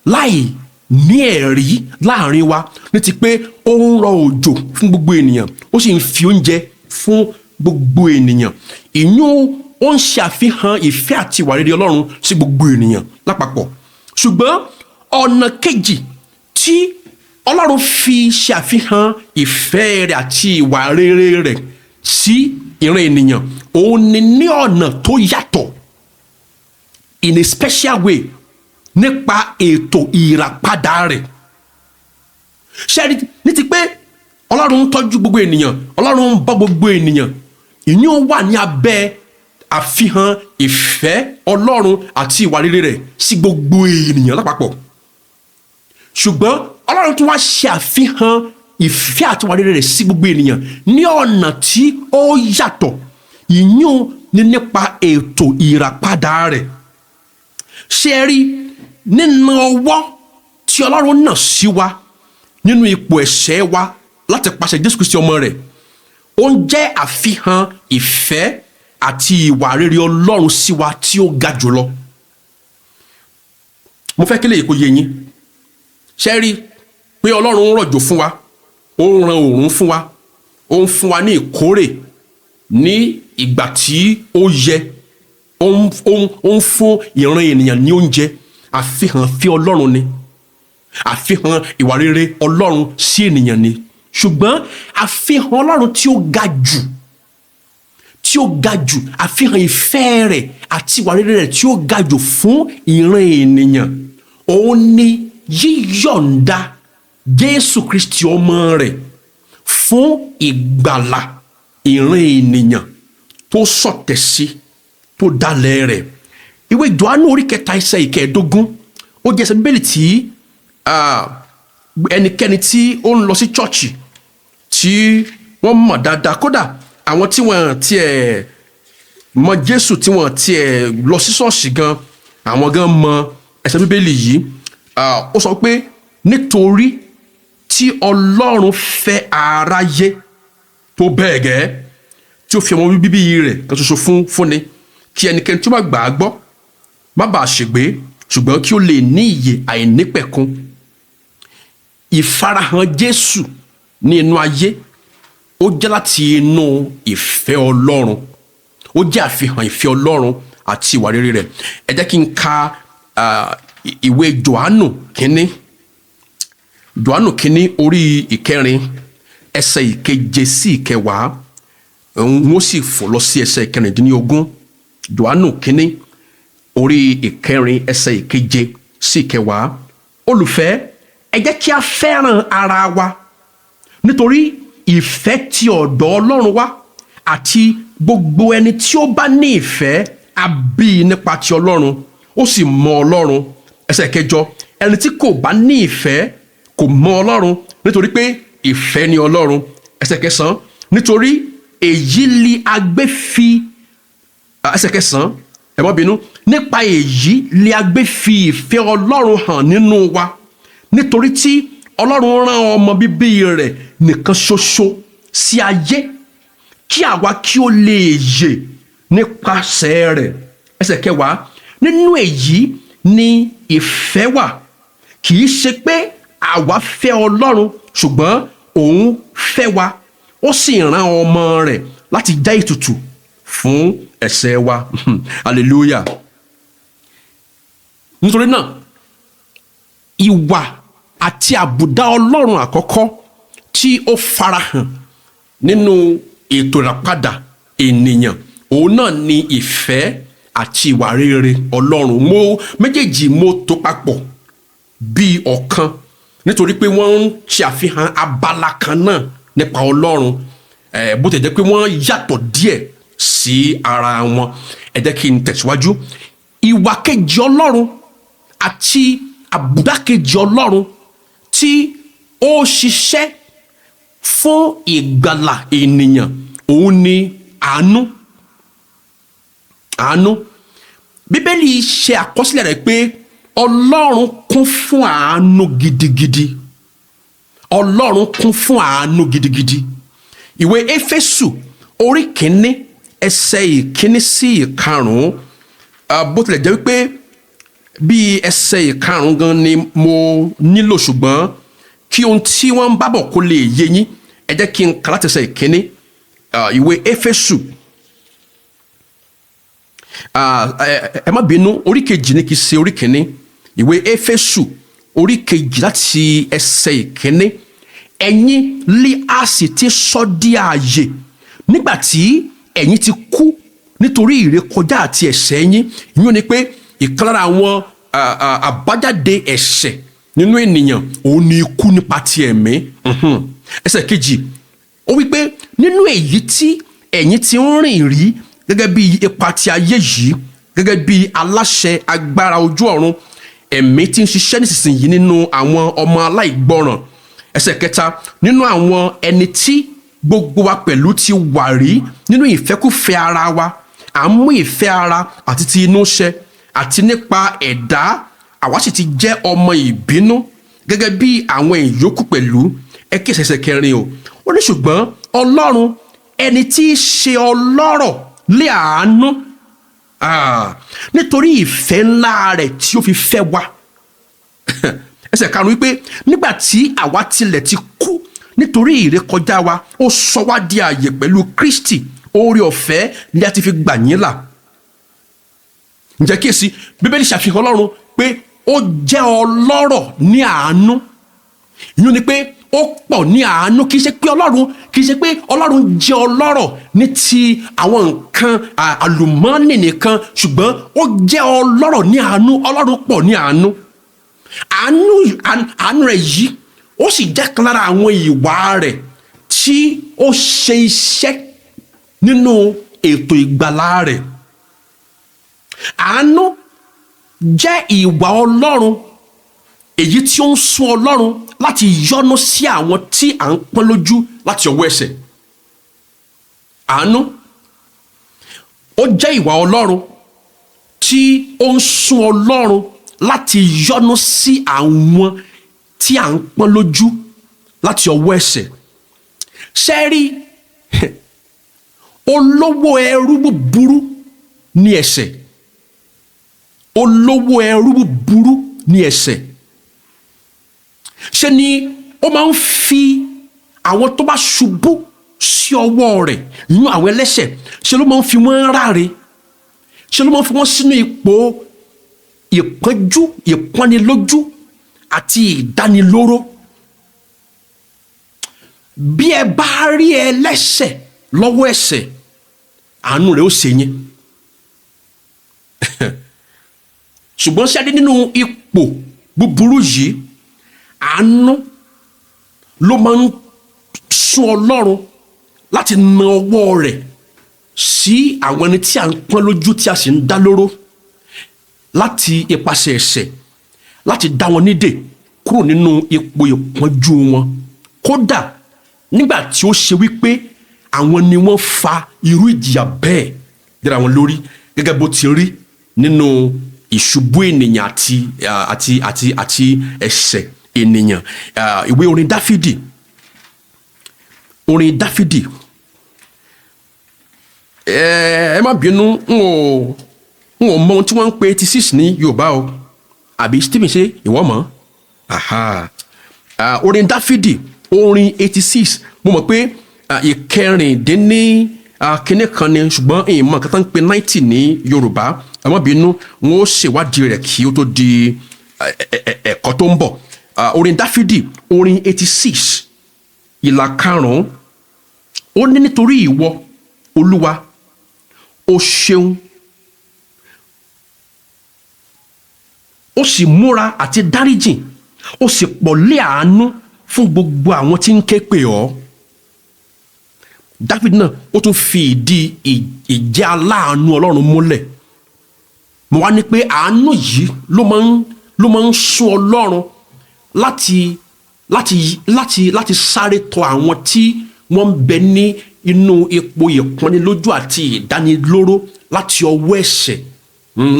láì ní ẹ̀rí láàrin wa ní ti pé ó ń rọ òjò fún gbogbo ènìyàn, ó sì ń fi oúnjẹ fún gbogbo ènìyàn. Ìyún ó ń ṣe àfihàn ìfẹ́ àti ìwà rere Ọlọ́run sí gbogbo ènìyàn lápapọ̀. Ṣùgbọ́n ọ̀nà kejì tí Ọlọ́run fi ṣe àfihàn ìfẹ́ rẹ̀ àti ìwà rere rẹ̀ sí ìran ènìyàn, òun ni ní ọ̀nà tó yàtọ̀, in a special way, nípa ètò ìràpadà rẹ̀. Ṣẹ́rí ní ti pé Ọlọ́run ń tọ́jú gbogbo ènìyàn, Ọlọ́run ń bọ́ gbogbo ènìyàn, ìyún wà ní abẹ́ àfihàn ìfẹ́ Ọlọ́run àti ìwà rere rẹ̀ sí gbogbo ènìyàn lápapọ̀. Ṣùgbọ́n Ọlọ́run tún wá ṣe àfihàn ìfẹ́ àti ìwà rere rẹ̀ sí gbogbo ènìyàn ní ọ̀nà tí ó yàtọ̀. Ìyún ní nípa ètò ìràpadà rẹ̀. Ṣé ẹ rí nínú ọwọ́ tí Ọlọ́run nà sí wa nínú ipò ẹ̀ṣẹ̀ wa láti pàṣẹ Jésù Kristi ọmọ rẹ̀, ó ń jẹ́ àfihàn ìfẹ́ àti ìwà rere Ọlọ́run sí wa tí ó ga jùlọ. Mo fẹ́ kí lèyí kó yé yín. Ṣé rí pé Ọlọ́run ń rọ̀jò fún wa, ó ń ran òòrùn fún wa, ó ń fún wa ní ìkórè ní ìgbà tí ó yẹ, ó ń fún ìran ènìyàn ní oúnjẹ, àfihàn fi Ọlọ́run ni, àfihàn ìwà rere Ọlọ́run sí ènìyàn ni. Ṣùgbọ́n àfihàn Ọlọ́run tí ó ga jù, tí ó ga jù, àfihàn ìfẹ́ rẹ̀ àti ìwà rere rẹ̀ tí ó ga jù fún ìran ènìyàn, òun ni yíyọ̀ǹda Jésù Kristi ọmọ rẹ̀ fún ìgbàlà ìran ènìyàn tó sọ̀tẹ̀ sí, tó dalẹ̀ rẹ̀. Ìwé Jòhánù orí 3 ẹsẹ̀ 15, ó jẹ́ ẹsẹ̀ Bíbélì tí ẹnikẹ́ni tí ó ń lọ sí chọ́ọ̀chì tí wọ́n mọ̀ dáadáa, kódà àwọn tí wọ́n tiẹ̀ mọ Jésù, tí wọ́n tiẹ̀ lọ sí ṣọ́ọ̀ṣì gan, àwọn gan mọ ẹsẹ̀ Bíbélì yìí. Ó sọ pé, "Nítorí tí Ọlọ́run fẹ́ aráyé tó bẹ́ẹ̀ gẹ́, tí ó fi ọmọ bíbí rẹ̀ kan ṣoṣo fúnni, kí ẹnikẹ́ni tí ó bá gbà á gbọ́ má bàa ṣègbé, ṣùgbọ́n kí ó lè ní ìyè àìnípẹ̀kun." Ìfarahàn Jésù ní inú ayé, ó jẹ́ láti inú ìfẹ́ Ọlọ́run, ó jẹ́ àfihàn ìfẹ́ Ọlọ́run àti ìwà rere rẹ̀. Ẹ jẹ́ kí n ka ìwé Jòhánù kínní, Jòhánù kínní orí 4 ẹsẹ̀ 7 sí 10, wọ́n sì fò lọ sí ẹsẹ̀ 16. Jòhánù kínní orí 4 ẹsẹ̀ 7 sí 10. "Olùfẹ́, ẹ jẹ́ kí a fẹ́ràn ara wa, nítorí ìfẹ́ ti ọ̀dọ̀ Ọlọ́run wá, àti gbogbo ẹni tí ó bá ní ìfẹ́, a bí i nípa ti Ọlọ́run, ó sì mọ Ọlọ́run." Ẹsẹ̀ 8, "Ẹni tí kò bá ní ìfẹ́ kò mọ Ọlọ́run, nítorí pé ìfẹ́ ni Ọlọ́run." Ẹsẹ̀ 9, nítorí èyí li a gbé fi, ẹsẹ̀ 9, ẹ má bínú, "Nípa èyí li a gbé fi ìfẹ́ Ọlọ́run hàn nínú wa, nítorí tí Ọlọ́run rán ọmọ bíbí rẹ̀ nìkan ṣoṣo sí ayé, kí àwa kí ó lè yè nípasẹ̀ rẹ̀." Ẹsẹ̀ 10, "Nínú èyí ni ìfẹ́ wà, kì í ṣe pé àwa fẹ́ Ọlọ́run, ṣùgbọ́n òun fẹ́ wa, ó sì rán ọmọ rẹ̀ láti já ètùtù fún ẹ̀ṣẹ̀ wa." Hallelujah. Nítorí náà, ìwà àti àbùdá Ọlọ́run àkọ́kọ́ tí ó farahàn nínú ètò ìràpadà ènìyàn, òun náà ni ìfẹ́ àti ìwà rere Ọlọ́run. Mo méjèèjì mo tó papọ̀ bíi ọ̀kan, nítorí pé wọ́n ń ṣe àfihàn abala kan náà nípa Ọlọ́run, bó tẹ̀ jẹ́ pé wọ́n yàtọ̀ díẹ̀ sí ara wọn. Ẹ jẹ́ kí n tẹ̀síwájú. Ìwà kejì Ọlọ́run àti àbùdá kejì Ọlọ́run tí ó ṣiṣẹ́ fún ìgbàlà ènìyàn, òun ni àánú. Àánú. Bíbélì ṣe àkọsílẹ̀ rẹ̀ pé Ọlọ́run kún fún àánú gidigidi. Ọlọ́run kún fún àánú gidigidi. Ìwé Éfésù orí 1 ẹsẹ̀ 1 sí 5, bó tilẹ̀ jẹ́ wípé bí ẹsẹ̀ 5 gan ni mo nílò, ṣùgbọ́n kí ohun tí wọ́n ń bá bọ̀ kó lè yé yín, ẹ jẹ́ kí n kà láti ẹsẹ̀ 1. Ìwé Éfésù, ẹ má bínú, orí 2 ni, kì í ṣe orí 1. Ìwé Éfésù orí 2 láti ẹsẹ̀ 1. "Ẹ̀yin lé a sì ti sọ di ààyè nígbà tí ẹ̀yin ti kú nítorí ìrékọjá àti ẹ̀ṣẹ̀ yín." Ìyún ni pé ìkan lára àwọn àbájáde ẹ̀ṣẹ̀ nínú ènìyàn, òun ni ikú nípa ti ẹ̀mí. Ẹsẹ̀ 2, ó wí pé, "Nínú èyí tí ẹ̀yin ti ń rìn rí gẹ́gẹ́ bí ipa ti ayé yìí, gẹ́gẹ́ bí aláṣẹ agbára ojú ọ̀run, ẹ̀mí tí ń ṣiṣẹ́ nísinsìnyí nínú àwọn ọmọ aláìgbọràn. Ẹsẹ̀ kẹta, nínú àwọn ẹni tí gbogbo wa pẹ̀lú ti wà rí nínú ìfẹ́kúfẹ́ ara wa, à ń mú ìfẹ́ ara àti ti inú ṣẹ, àti nípa ẹ̀dá àwa sì ti jẹ́ ọmọ ìbínú gẹ́gẹ́ bí àwọn ìyókù pẹ̀lú. Ẹ kí ẹsẹ̀ kẹrin o. Ó ní, ṣùgbọ́n Ọlọ́run, ẹni tí í ṣe ọlọ́rọ̀ lé àánú, nítorí ìfẹ́ ńlá rẹ̀ tí ó fi fẹ́ wa. Ẹsẹ̀ karùn-ún wípé, nígbà tí àwa tilẹ̀ ti kú nítorí ìrékọjá wa, ó sọ wá di ààyè pẹ̀lú Kristi. Oore ọ̀fẹ́ ni a ti fi gbà yín là. Ǹjẹ́ kíyèsí, Bíbélì ṣàfihàn Ọlọ́run pé ó jẹ́ ọlọ́rọ̀ ní àánú. Ìyún ni pé ó pọ̀ ní àánú. Kì í ṣe pé Ọlọ́run jẹ́ ọlọ́rọ̀ ní ti àwọn nǹkan àlùmọ́ọ́nì nìkan, ṣùgbọ́n ó jẹ́ ọlọ́rọ̀ ní àánú. Ọlọ́run pọ̀ ní àánú. Àánú rẹ̀ yìí, ó sì jẹ́ kan lára àwọn ìwà rẹ̀ tí ó ṣe iṣẹ́ nínú ètò ìgbàlà rẹ̀. Àánú jẹ́ ìwà Ọlọ́run èyí tí ó ń sún Ọlọ́run láti yọ́nú sí àwọn tí à ń pọ́n lójú láti ọwọ́ ẹ̀ṣẹ̀. Àánú, ó jẹ́ ìwà Ọlọ́run tí ó ń sún Ọlọ́run láti yọ́nú sí àwọn tí à ń pọ́n lójú láti ọwọ́ ẹ̀ṣẹ̀. Ṣẹ́rí, olówó ẹrú búburú ní ẹ̀ṣẹ̀. Olówó ẹrú búburú ní ẹ̀ṣẹ̀. Ṣe ni ó máa ń fi àwọn tó bá ṣubú sí ọwọ́ rẹ̀ nínú àwọn ẹlẹ́ṣẹ̀, ṣe ló máa ń fi wọ́n ráre, ṣe ló máa ń fi wọ́n sínú ipò ìpọ́njú, ìpọ́nilójú àti ìdánilóró. Bí ẹ bá rí ẹlẹ́ṣẹ̀ lọ́wọ́ ẹ̀ṣẹ̀, àánú rẹ̀ ó ṣe yín. Ṣùgbọ́n ṣáde nínú ipò búburú yìí, àánú ló máa ń sún Ọlọ́run láti na ọwọ́ rẹ̀ sí àwọn ẹni tí à ń pọ́n lójú, tí a sì ń dá lóró láti ipasẹ̀ ẹ̀ṣẹ̀, láti dá wọn nídè kúrò nínú ipò ìpọ́njú wọn, kódà nígbà tí ó ṣe wípé àwọn ni wọ́n fa irú ìjìyà bẹ́ẹ̀ léra wọn lórí, gẹ́gẹ́ bó ti rí nínú ìṣubú ènìyàn àti ẹ̀ṣẹ̀ ènìyàn. Ìwé orin Dáfídì, orin Dáfídì, ẹ má bínú, n ò mọ ohun tí wọ́n ń pe 86 ní Yorùbá o. Àbí Stephen, ṣe ìwọ mọ̀? Aha. Orin Dáfídì, orin 86, mo mọ̀ pé ìkẹrìndínní kínní kan ni, ṣùgbọ́n ìmọ̀ nǹkan tó ń pe 90 ní Yorùbá. Ẹ má bínú, wọn ó ṣèwádìí rẹ̀ kí ó tó di ẹ̀kọ́ tó ń bọ̀. Orin Dáfídì, orin 86, ìlà karùn-ún, ó ní, nítorí ìwọ, Olúwa, o ṣeun, ó sì múra àti dáríjìn, ó sì pọ̀ lé àánú fún gbogbo àwọn tí ń ké pè ọ́. Dáfídì náà, ó tún fi ìdí ìjẹ́ aláàánú Ọlọ́run múlẹ̀. Mo wá ní pé àánú yìí ló máa ń sún Ọlọ́run láti sáré tọ̀ àwọn tí wọ́n ń bẹ ní inú ipò ìpọ́nilójú àti ìdánilóró láti ọwọ́ ẹ̀ṣẹ̀,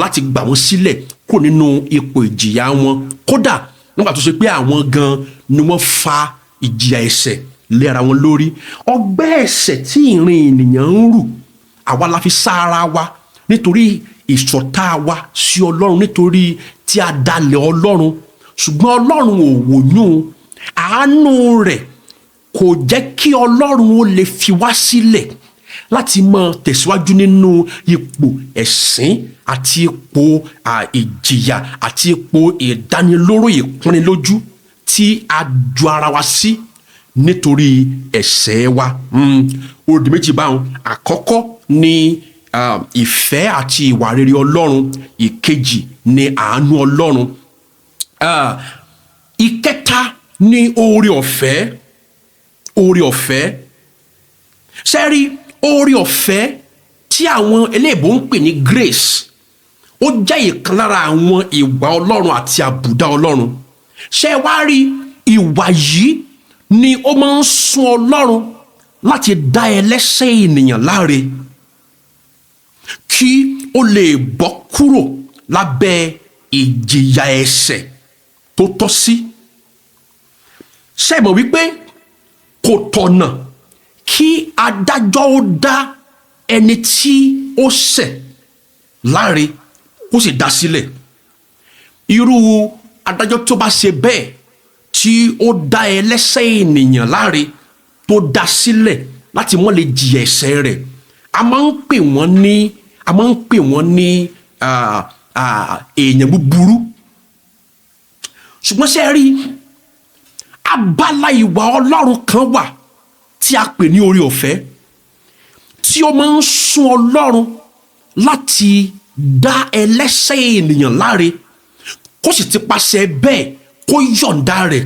láti gbà wọ́n sílẹ̀ kúrò nínú ipò ìjìyà wọn, kódà nígbà tó ṣe pé àwọn gan ni wọ́n fa ìjìyà ẹ̀ṣẹ̀ lé ara wọn lórí. Ọgbẹ́ ẹ̀ṣẹ̀ tí ìrìn ènìyàn ń rù, àwa la fi sá ara wa nítorí ìṣọ̀tá wa sí Ọlọ́run, nítorí tí a dalẹ̀ Ọlọ́run. Ṣùgbọ́n Ọlọ́run ò wòyún. Àánú rẹ̀ kò jẹ́ kí Ọlọ́run ó lè fi wá sílẹ̀ láti máa tẹ̀síwájú nínú ipò ẹ̀sín àti ipò ìjìyà àti ipò ìdánilóró, ìpọ́nilójú tí a ju ara wa sí nítorí ẹ̀ṣẹ̀ wa. Ó di méjì báwọn. Àkọ́kọ́ ni ìfẹ́ àti ìwà rere Ọlọ́run. Ìkejì ni àánú Ọlọ́run. Ìkẹta ni oore ọ̀fẹ́. Oore ọ̀fẹ́, sẹ́rí oore ọ̀fẹ́ tí tí àwọn eléèbó ń pè ní grace, ó jẹ́ ìkan lára àwọn ìwà Ọlọ́run àti àbùdá Ọlọ́run. Ṣé ẹ wá rí ìwà yìí ni ó máa ń sún Ọlọ́run láti dá ẹlẹ́ṣẹ̀ ènìyàn láre kí ó lè bọ́ kúrò lábẹ́ ìjìyà ẹ̀ṣẹ̀ tó tọ́ sí. Ṣé ẹ mọ̀ wípé kò tọ̀nà kí adájọ́ ó dá ẹni tí ó ṣẹ̀ láre kó sì dá sílẹ̀? Irú adájọ́ tó bá ṣe bẹ́ẹ̀, tí ó dá ẹlẹ́ṣẹ̀ ènìyàn láre, tó dá sílẹ̀ láti mọ́ lè jìyà ẹ̀ṣẹ̀ rẹ̀, a máa ń pè wọ́n ní èèyàn búburú. Ṣùgbọ́n ṣe rí abala ìwà Ọlọ́run kan wà tí a pè ní oore ọ̀fẹ́, tí ó máa ń sún Ọlọ́run láti dá ẹlẹ́ṣẹ̀ ènìyàn láre, kó sì ti paṣẹ bẹ́ẹ̀ kó yọ̀ǹda rẹ̀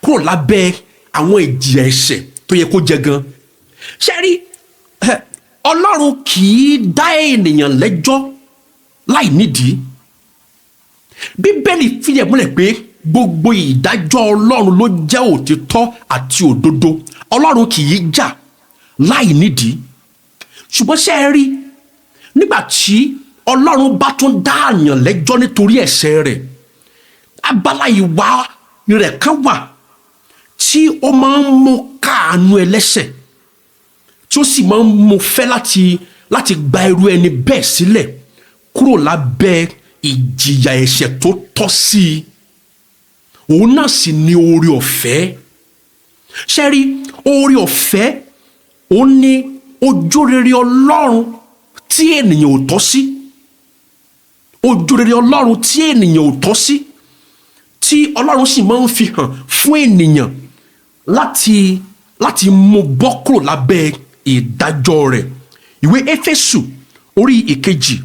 kúrò lábẹ́ àwọn ìjìyà ẹ̀ṣẹ̀ tó yẹ kó jẹ gan. Ṣe rí, Ọlọ́run kì í dá ènìyàn lẹ́jọ́ láì nídìí. Bíbélì fìdí ẹ̀ múlẹ̀ pé gbogbo ìdájọ́ Ọlọ́run ló jẹ́ òtítọ́ àti òdodo. Ọlọ́run kì í jà láì nídìí. Ṣùgbọ́n ṣe é rí, nígbà tí Ọlọ́run bá tún dá èèyàn lẹ́jọ́ nítorí ẹ̀ṣẹ̀ rẹ̀, abala ìwà rẹ̀ kan wà tí ó máa ń mú káàánú ẹlẹ́ṣẹ̀, tí ó sì máa ń mú fẹ́ láti gba irú ẹni bẹ́ẹ̀ sílẹ̀ kúrò lábẹ́ ìjìyà ẹ̀ṣẹ̀ tó tọ́ sí i. Òun náà sì ni oore ọ̀fẹ́. Ṣe rí, oore ọ̀fẹ́, òun ni ojúrere Ọlọ́run tí ènìyàn ò tọ́ sí, ojúrere Ọlọ́run tí ènìyàn ò tọ́ sí, tí Ọlọ́run sì máa ń fi hàn fún ènìyàn láti mú bọ́ kúrò lábẹ́ ìdájọ́ rẹ̀. Ìwé Éfésù orí 2,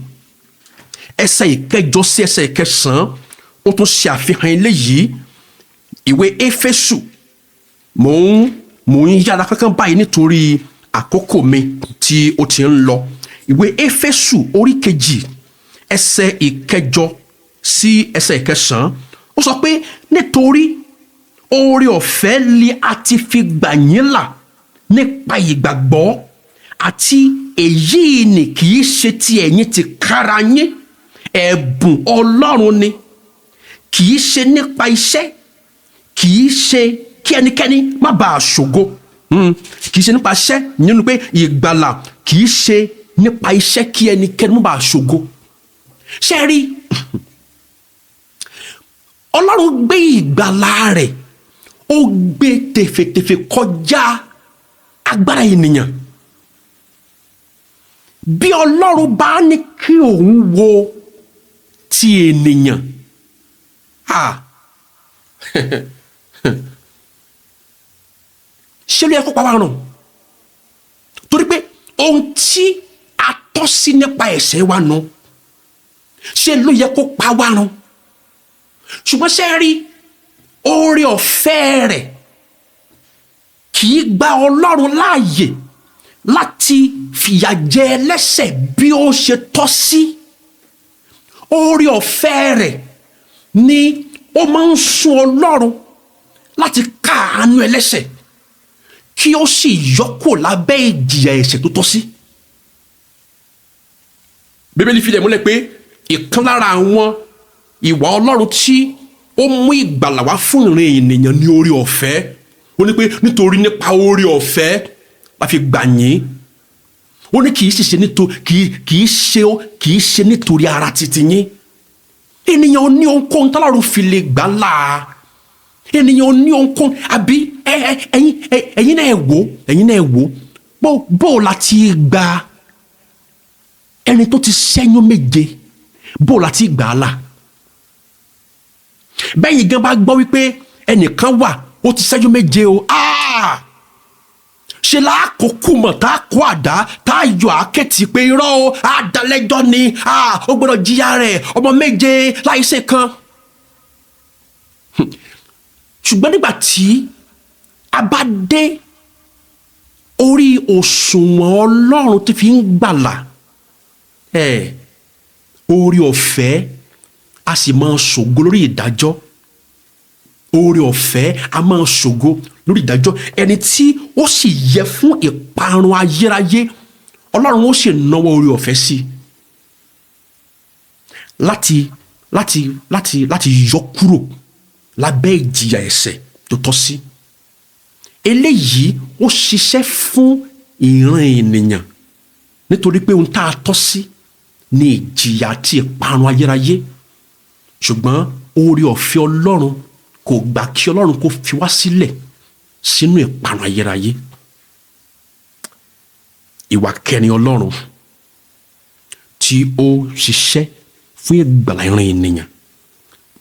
ẹsẹ̀ 8 sí ẹsẹ̀ 9, ó tún ṣe àfihàn eléyìí. Ìwé Éfésù, mò ń yára kankan báyìí nítorí àkókò mi tí ó ti ń lọ. Ìwé Éfésù orí 2, ẹsẹ̀ 8 sí ẹsẹ̀ 9, ó sọ pé, "Nítorí oore ọ̀fẹ́ li a ti fi gbà yín là nípa ìgbàgbọ́, àti èyí ni kì í ṣe ti ẹ̀yin tìkára yín, ẹ̀bùn Ọlọ́run ni. Kì í ṣe nípa iṣẹ́, kì í ṣe kí ẹnikẹ́ni má bàa ṣògo." Kì í ṣe nípa iṣẹ́ nínú pé ìgbàlà kì í ṣe nípa iṣẹ́, kí ẹnikẹ́ni má bàa ṣògo. Ṣé rí, Ọlọ́run gbé ìgbàlà rẹ̀, ó gbé tèfètèfè kọjá agbára ènìyàn. Bí Ọlọ́run bá ní kí òun wo ti ènìyàn, ah, ṣé ló yẹ kó pa wá rùn? Torí pé ohun tí a tọ́ sí nípa ẹ̀ṣẹ̀ wa nù, ṣé ló yẹ kó pa wá run? Ṣùgbọ́n ṣé rí, oore ọ̀fẹ́ rẹ̀ kì í gba Ọlọ́run láàyè láti fìyà jẹ ẹlẹ́ṣẹ̀ bí ó ṣe tọ́ sí. Oore ọ̀fẹ́ rẹ̀ ni ó máa ń sún Ọlọ́run láti káàánú ẹlẹ́ṣẹ̀, kí ó sì yọ kúrò lábẹ́ ìjìyà ẹ̀ṣẹ̀ tó tọ́ sí. Bíbélì fi rẹ̀ múlẹ̀ pé ìkan lára àwọn ìwà Ọlọ́run tí ó mú ìgbàlà wá fún ìran ènìyàn ní oore ọ̀fẹ́. Ó ní pé nítorí nípa oore ọ̀fẹ́ la fi gbà yín. Ó ní kì í sì ṣe nítorí kì í ṣe nítorí ara titi yín. Ènìyàn ò ní ohunkóhun tọ́lọ́run fi lè gbà là. Ènìyàn ò ní ohunkóhun. Àbí ẹ ẹ ẹ̀yin ẹ ẹ̀yin náà, ẹ wò, ẹ̀yin náà, ẹ wò bó la ti gba ẹni tó ti ṣẹ́yún 7, bó la ti gbà á là? Bẹ́yìn gan bá gbọ́ wípé ẹnìkan wà, ó ti ṣẹ́yún 7 o, ah! Ṣe láàkókò mọ̀ tá a kó àdá, tá a yọ àákẹ́tì pé irọ́ o, àdálẹ́jọ́ ni, ó gbọ́dọ̀ jìyà rẹ̀, ọmọ 7 láì ṣe kan. Ṣùgbọ́n nígbà tí a bá dé orí òṣùwọ̀n Ọlọ́run tó fi ń gbàlà Ẹ oore ọ̀fẹ́ a sì máa ṣògo lórí ìdájọ́. Oore ọ̀fẹ́ a máa ṣògo lórí ìdájọ́. Ẹni tí ó sì yẹ fún ìparun ayérayé, Ọlọ́run ó sì náwó oore ọ̀fẹ́ sí i láti láti láti láti yọ kúrò lábẹ́ ìjìyà ẹ̀ṣẹ̀ tó tọ́ sí. Eléyìí ó ṣiṣẹ́ fún ìran ènìyàn, nítorí pé ohun tá a tọ́ sí ní ìjìyà àti ìparun ayérayé. Ṣùgbọ́n oore ọ̀fẹ́ Ọlọ́run kò gbà kí Ọlọ́run kó fi wá sílẹ̀ sínú ìparun ayérayé. Ìwà kẹrin Ọlọ́run tí ó ṣiṣẹ́ fún ìgbàlà ìran ènìyàn,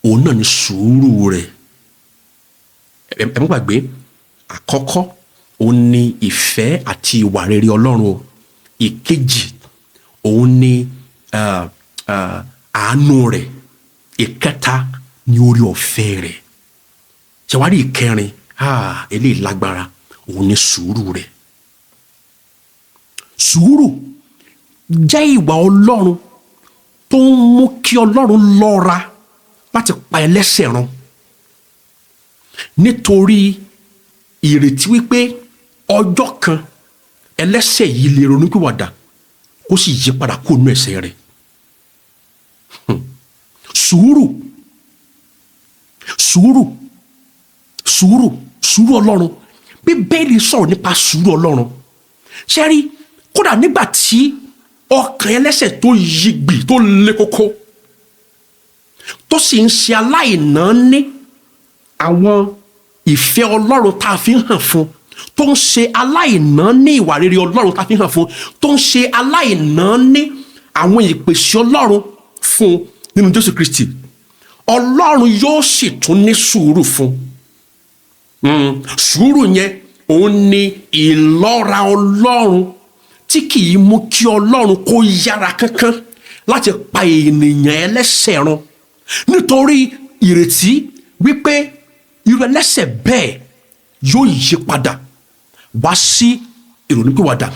òun náà ni sùúrù rẹ̀. Ẹ má gbàgbé, àkọ́kọ́ òun ni ìfẹ́ àti ìwà rere Ọlọ́run o. Ìkejì òun ni àánú rẹ̀. Ìkẹta ni oore ọ̀fẹ́ rẹ̀. Ṣàwárí ìkẹrin, eléyìí lágbára, òun ni sùúrù rẹ̀. Sùúrù jẹ́ ìwà Ọlọ́run tó ń mú kí Ọlọ́run lọ́ra láti pa ẹlẹ́ṣẹ̀ run, nítorí ìrètí wípé ọjọ́ kan ẹlẹ́ṣẹ̀ yìí lè ronúpìwàdà, kó sì yí padà kó nú ẹ̀ṣẹ̀ rẹ̀. Sùúrù, sùúrù, sùúrù, sùúrù Ọlọ́run. Bíbélì sọ̀rọ̀ nípa sùúrù Ọlọ́run. Ṣé rí, kódà nígbà tí ọkàn ẹlẹ́ṣẹ̀ tó yigbì, tó le koko, tó sì ń ṣe aláìnáání àwọn ìfẹ́ Ọlọ́run tá a fi ń hàn fún, tó ń ṣe aláìnáání ìwà rere Ọlọ́run tá a fi ń hàn fún, tó ń ṣe aláìnáání àwọn ìpèsè Ọlọ́run fún nínú Jésù Kristi, Ọlọ́run yóò sì tún ní sùúrù fún. Sùúrù yẹn, òun ni ìlọ́ra Ọlọ́run tí kì í mú kí Ọlọ́run kó yára kánkán láti pa ènìyàn ẹlẹ́ṣẹ̀ run, nítorí ìrètí wípé irú ẹlẹ́ṣẹ̀ bẹ́ẹ̀ yóò yí padà wá sí ìrònúpìwàdà.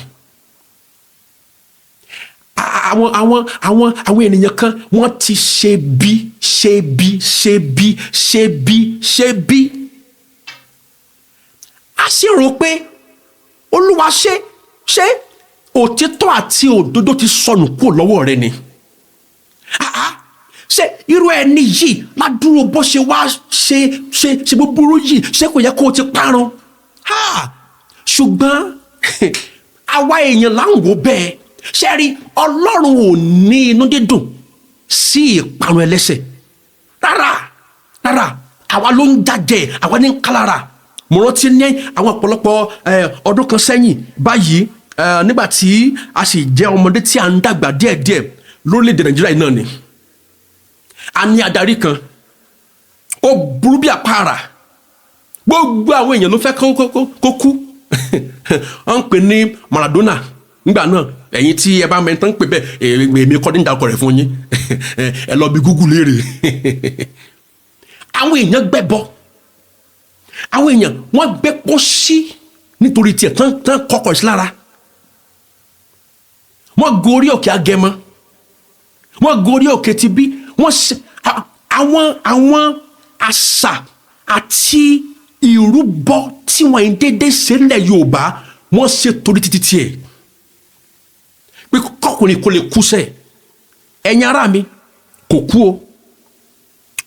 Àwọn ènìyàn kan, wọ́n ti ṣe bí, ṣe bí, ṣe bí, ṣe bí, ṣe bí. A sì rò pé, Olúwa, ṣé òtítọ́ àti òdodo ti sọnù kúrò lọ́wọ́ rẹ ni? Ṣé irú ẹni yìí, ládùúró bó ṣe wá ṣe búburú yìí, ṣé kò yẹ kó o ti parun? Ṣùgbọ́n àwa èèyàn là ń wò bẹ́ẹ̀. Ṣé rí, Ọlọ́run ò ní inú dídùn sí ìparun ẹlẹ́ṣẹ̀ rárá rárá. Àwa ló ń jàjẹ, àwa ní ń kálára. Mo rántí ní àwọn ọ̀pọ̀lọpọ̀ ọdún kan sẹ́yìn báyìí, nígbà tí a sì jẹ́ ọmọdé tí a ń dàgbà díẹ̀díẹ̀ lórílẹ̀‐èdè Nàìjíríà yìí náà ni a ní adarí kan. Ó burú bí àpáàrà, gbogbo àwọn èèyàn ló fẹ́ kó kú. Wọ́n ń pè ní Maradona nígbà náà. Ẹ̀yin tí ẹ bá mẹ́tọ́ ń pè bẹ́ẹ̀, èmi kọ́ ní ìdákọ̀ rẹ̀ fún yín, ẹ lọ bí Google léèrè. Àwọn èèyàn gbẹ́bọ, àwọn èèyàn wọ́n gbẹ́ pósí nítorí tiẹ̀ tán tán kọkọ̀ sí lára. Wọ́n gorí òkè Agẹmọ, wọ́n gorí òkè tibí, wọ́n ṣe àwọn àṣà àti ìrúbọ tí wọ́n ń dédé ṣe nílẹ̀ Yorùbá, wọ́n ṣe torí títí tiẹ̀ pé kọkùnrin kò lè kú sẹ́ẹ̀. Ẹ̀yin ará mi, kò kú o.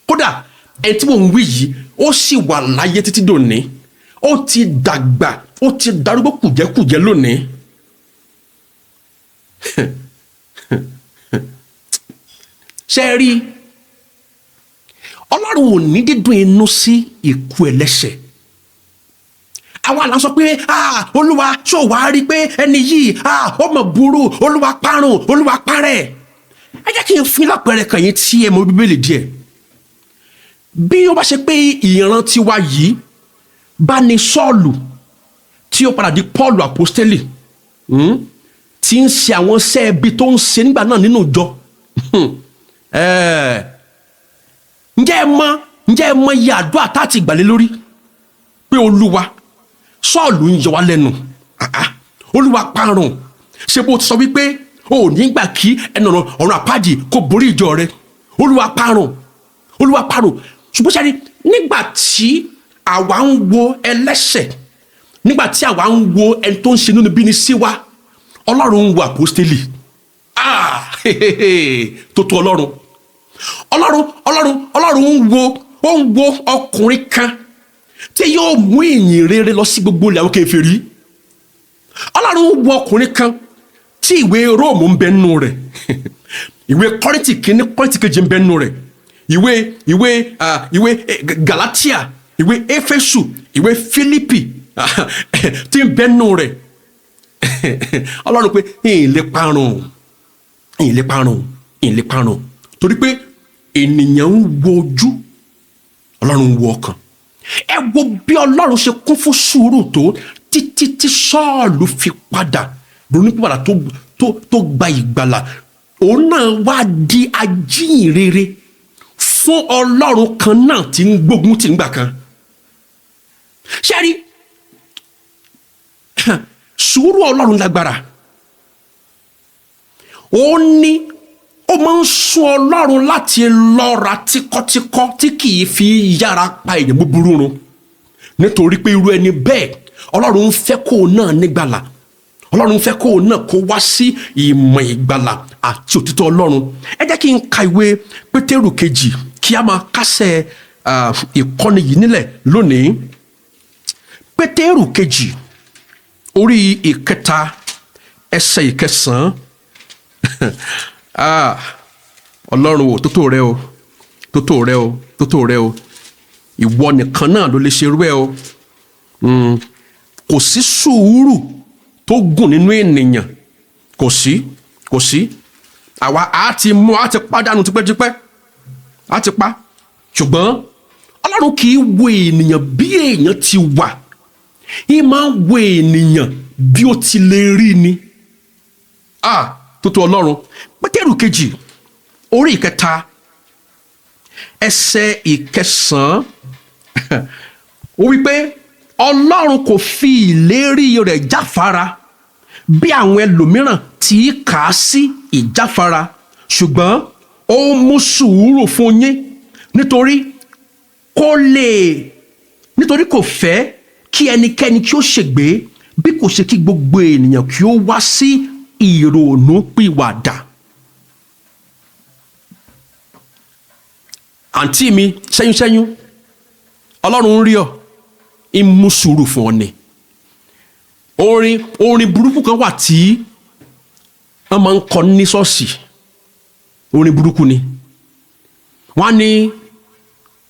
Kódà ẹni tí mò ń wí yìí, ó sì wà láyé títí dòní. Ó ti dàgbà, ó ti darúgbó kùjẹ́kùjẹ́ lónìí. Ṣé ẹ rí, Ọlọ́run ò ní dídùn inú sí ikú ẹlẹ́ṣẹ̀. Àwa là ń sọ pé, "Ah, Olúwa, ṣó wàá rí i pé ẹni yìí, ah, ó mọ̀ burú? Olúwa, parun! Olúwa, parẹ́!" Ẹ jẹ́ kí n fún yín lápẹẹrẹ kan yín tí ẹ mọ Bíbélì díẹ̀. Bí ó bá ṣe pé ìran tiwa yìí bá ní Sọ́ọ̀lù tí ó padà di Paul apostoli, tí ń ṣe àwọn iṣẹ́ ibi tó ń ṣe nígbà náà nínú ìjọ, ǹjẹ́ ẹ mọ iye àdúrà tá a ti gbàlé lórí pé, "Olúwa, Sọ́ọ̀lù ń yọ wá lẹ́nu. Ah, ah, Olúwa, parun"? Ṣé bó ti sọ wípé O ò ní gbà kí ẹnu ọ̀run àpáàdì kó borí ìjọ rẹ. Olúwa parun, Olúwa parun. Ṣùgbọ́n ṣe rí, nígbà tí àwa ń wo ẹlẹ́ṣẹ̀, nígbà tí àwa ń wo ẹni tó ń ṣe inúnibíni sí wa, Ọlọ́run ń wo àpọ́stélì. Ah, tó tó Ọlọ́run, Ọlọ́run, Ọlọ́run, Ọlọ́run ń wo, ó ń wo ọkùnrin kan tí yóò mú ìyìn rere lọ sí gbogbo ilẹ̀ àwọn kèfèrí. Ọlọ́run ń wo ọkùnrin kan tí ìwé Róòmù ń bẹ nínú rẹ̀, ìwé Kọ́ríńtì kínní, Kọ́ríńtì kejì ń bẹ nínú rẹ̀, ìwé Galatia, ìwé Éfésù, ìwé Fílípì tí ń bẹ nínú rẹ̀. Ọlọ́run pé ìyìn lè parun, ìyìn lè parun, ìyìn lè parun, torí pé ènìyàn ń wo ojú, Ọlọ́run ń wo ọkàn. Ẹ wo bí Ọlọ́run ṣe kún fún sùúrù tó títí tí Sọ́ọ̀lù fi padà ronúpìwàdà, tó gba ìgbàlà. Òun náà wá di ajíhìnrere fún Ọlọ́run kan náà tí ń gbógun tì nígbà kan. Ṣé rí, sùúrù Ọlọ́run lágbára. Ó ní ó máa ń sún Ọlọ́run láti lọ́ra tíkọ́tíkọ́ tí kì í fi yára pa èèyàn búburú run, nítorí pé irú ẹni bẹ́ẹ̀, Ọlọ́run ń fẹ́ kó o náà nígbàlà. Ọlọ́run fẹ́ kó o náà kó wá sí ìmọ̀ ìgbàlà àti òtítọ́ Ọlọ́run. Ẹ jẹ́ kí n ka ìwé Pétérù kejì kí a máa kásẹ̀ ìkọ́ni yìí nílẹ̀ lónìí. Pétérù kejì, orí 3, ẹsẹ̀ 9. Ah, Ọlọ́run ò, tótó rẹ o, tótó rẹ o, tótó rẹ o. Ìwọ nìkan náà ló lè ṣerú ẹ o. Kò sí sùúrù tó gùn nínú ènìyàn, kò sí, kò sí. Àwa á ti mú, á ti pàdánù tipẹ́tipẹ́, á ti pa. Ṣùgbọ́n Ọlọ́run kì í wo ènìyàn bí èèyàn ti wà, í máa ń wo ènìyàn bí ó ti lè rí ni. Ah, tó tó Ọlọ́run. Pétérù kejì, orí 3, ẹsẹ̀ 9, ó wí pé Ọlọ́run kò fi ìlérí rẹ̀ jáfara bí àwọn ẹlòmíràn tí í kà á sí ìjáfara, ṣùgbọ́n ó ń mú sùúrù fún yín, nítorí kò fẹ́ kí ẹnikẹ́ni kí ó ṣègbé, bí kò ṣe kí gbogbo ènìyàn kí ó wá sí ìrònúpìwàdà. Àǹtí mi ṣẹ́yúnṣẹ́yún, Ọlọ́run ń rí ọ, ń mú sùúrù fún ọ ni. Orin burúkú kan wà tí wọ́n máa ń kọ ní ṣọ́ọ̀ṣì. Orin burúkú ni. Wọ́n á ní,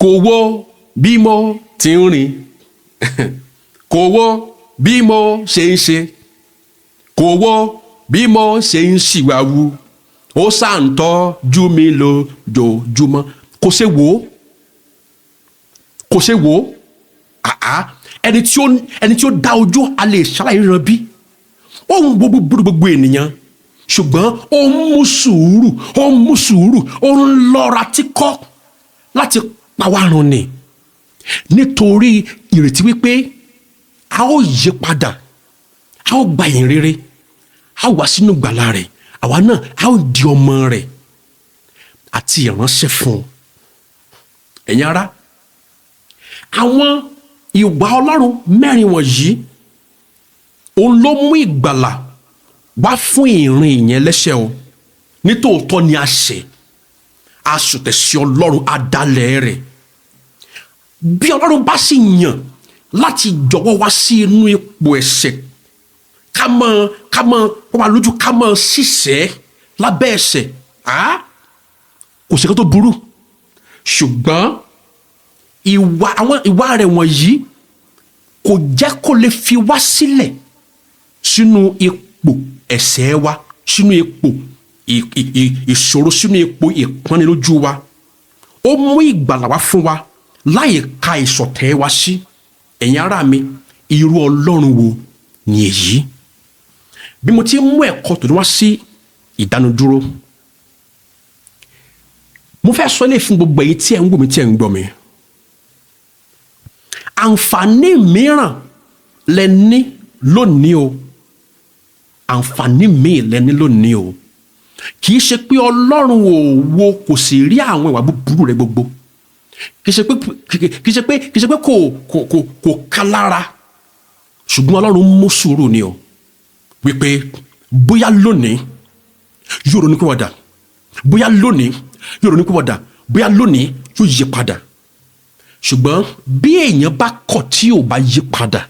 "Kò wo bí mo ti ń rìn, kò wo bí mo ṣe ń ṣe, kò wo bí mo ṣe ń ṣìwàwù, ó ṣàǹtọ́jú mi lójoojúmọ́." Kò ṣe wò ó, kò ṣe wò ó. Àá, ẹni tí ó dá ojú a lè ṣàlàyé ríran bí ó ń wo búburú gbogbo ènìyàn, ṣùgbọ́n ó ń mú sùúrù, ó ń mú sùúrù, ó ń lọ́ra tíkọ́ láti pa wá run ni, nítorí ìrètí wípé a ó yí padà, a ó gba ìyìn rere, a ó wá sínú ìgbàlà rẹ̀, àwa náà a ó di ọmọ rẹ̀ àti ìránṣẹ́ fún un. Ẹ̀yin ará, àwọn ìwà Ọlọ́run mẹ́rin wọ̀nyí, òun ló mú ìgbàlà wá fún ìrìn ìyẹn lẹ́ṣẹ̀ o. Nítòótọ́ ni a ṣẹ̀, a sùtẹ̀ sí Ọlọ́run, adalẹ̀ rẹ̀. Bí Ọlọ́run bá sì yàn láti jọ̀wọ́ wá sí inú ipò ẹ̀ṣẹ̀, ká mọ pọ́n wa lójú, ká mọ ṣiṣẹ́ lábẹ́ ẹ̀ṣẹ̀, kò sí kan tó burú. Ṣùgbọ́n àwọn ìwà rẹ̀ wọ̀nyí kò jẹ́ kó lè fi wá sílẹ̀ sínú ipò ẹ̀ṣẹ̀ wa, sínú ipò ìṣòro, sínú ipò ìpọ́nilójú wa. Ó mú ìgbàlà wá fún wa láì ka ìṣọ̀tẹ̀ wa sí. Ẹ̀yin ará mi, irú Ọlọ́run wo ni èyí? Bí mo ti mú ẹ̀kọ́ tòní wá sí ìdánudúró, mo fẹ́ sọ ilé fún gbogbo èyí tí ẹ̀ ń wò mí, tí ẹ̀ ń gbọ́ mi. Àǹfààní mìíràn lẹ ní lónìí o, àǹfààní míì lẹ ní lónìí o. Kì í ṣe pé Ọlọ́run ò wo, kò sì rí àwọn ìwà búburú rẹ gbogbo. Kì í ṣe pé kò ká lára, ṣùgbọ́n Ọlọ́run mú sùúrù ni o, wípé bóyá lónìí yóò ronúpìwàdà, bóyá lónìí yóò ronúpìwàdà, bóyá lónìí yóò yí padà. Ṣùgbọ́n bí èèyàn bá kọ̀ tí ò bá yí padà,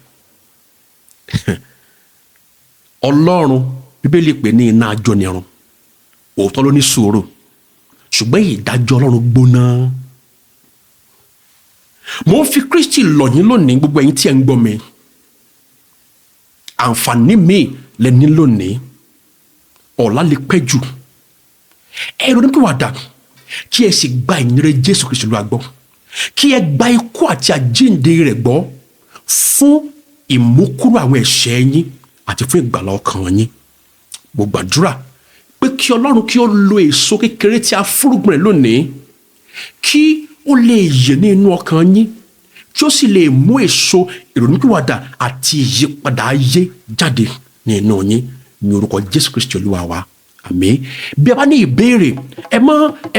Ọlọ́run, Bíbélì pè ní iná ajónirun. Òótọ́ ló ní sùúrù, ṣùgbọ́n ìdájọ́ Ọlọ́run gbóná. Mo ń fi Kristi lọ̀ yín lónìí, gbogbo ẹ̀yin tí ẹ̀ ń gbọ́ mi. Àǹfààní mi lẹ ní lónìí, ọ̀la lè pẹ́ jù. Ẹ ronúpìwàdà, kí ẹ sì gba ìyìnrere Jésù Kristi Olúwa gbọ́, kí ẹ gba ikú àti àjíǹde rẹ̀ gbọ́ fún ìmúkúrò àwọn ẹ̀ṣẹ̀ yín àti fún ìgbàlà ọkàn yín. Mo gbàdúrà pé kí Ọlọ́run kí ó lo èso kékeré tí a fúrúgbìn rẹ̀ lónìí, kí ó lè yè ní inú ọkàn yín, kí ó sì lè mú èso ìrònúpìwàdà àti ìyípadà ayé jáde ní inú yín, ní orúkọ Jésù Kristi Olúwa wa, àmín. Bí ẹ bá ní ìbéèrè, ẹ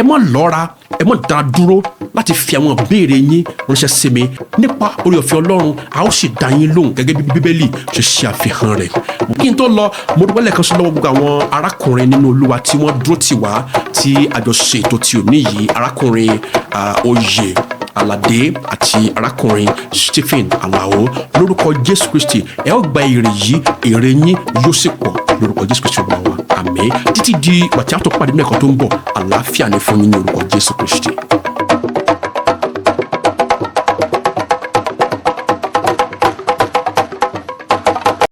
má lọ́ra, ẹ má dá dúró láti fi àwọn ìbéèrè yín ránṣẹ́ sí mi. Nípa oore ọ̀fẹ́ Ọlọ́run, a ó sì dá yín lóhùn gẹ́gẹ́ bí Bíbélì ṣe ṣe àfihàn rẹ̀. Kí n tó lọ, mo dúpẹ́ lẹ́ẹ̀kan sí lọ́wọ́ gbogbo àwọn arákùnrin nínú Olúwa tí wọ́n dúró tì wá tí a jọ ṣe ètò tí òní yìí, arákùnrin Oyè Aládé àti arákùnrin Stephen Alao. Lórúkọ Jésù Kristi, ẹ ó gba èrè yìí, èrè yín yóò sì pọ̀ lórúkọ Jésù Kristi Olúwa wa, àmín. Títí di ìgbà tí a tó pàdé ní ẹ̀kọ́ tó ń bọ̀, àlàáfíà ní fún yín ní orúkọ Jésù Kristi.